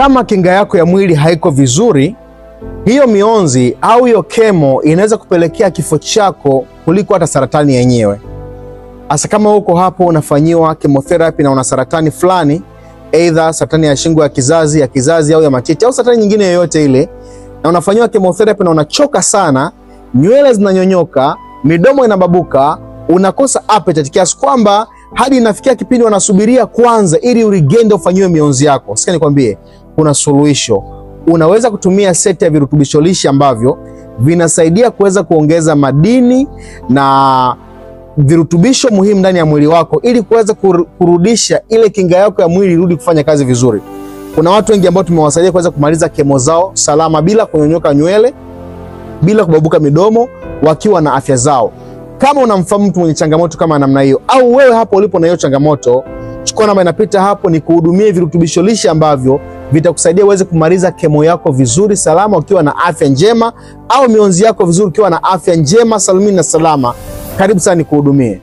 Kama kinga yako ya mwili haiko vizuri, hiyo mionzi au hiyo kemo inaweza kupelekea kifo chako kuliko hata saratani yenyewe. Hasa kama uko hapo unafanyiwa chemotherapy na una saratani fulani, either saratani ya shingo ya kizazi au ya matiti au saratani nyingine yoyote ile, na unafanyiwa chemotherapy na unachoka sana, nywele zinanyonyoka, midomo inababuka, unakosa appetite kiasi kwamba hadi inafikia kipindi wanasubiria kwanza ili urigende ufanyiwe mionzi yako. Sikia nikwambie, kuna suluhisho. Unaweza kutumia seti ya virutubisho lishe ambavyo vinasaidia kuweza kuongeza madini na virutubisho muhimu ndani ya mwili wako ili kuweza kurudisha ile kinga yako ya mwili irudi kufanya kazi vizuri. Kuna watu wengi ambao tumewasaidia kuweza kumaliza kemo zao salama bila kunyonyoka nywele, bila kubabuka midomo, wakiwa na afya zao. Kama unamfahamu mtu mwenye changamoto kama namna hiyo, au wewe hapo ulipo na hiyo changamoto, chukua namba inapita hapo ni kuhudumie virutubisho lishe ambavyo vitakusaidia uweze kumaliza kemo yako vizuri salama ukiwa na afya njema, au mionzi yako vizuri ukiwa na afya njema salmini na salama. Karibu sana nikuhudumie.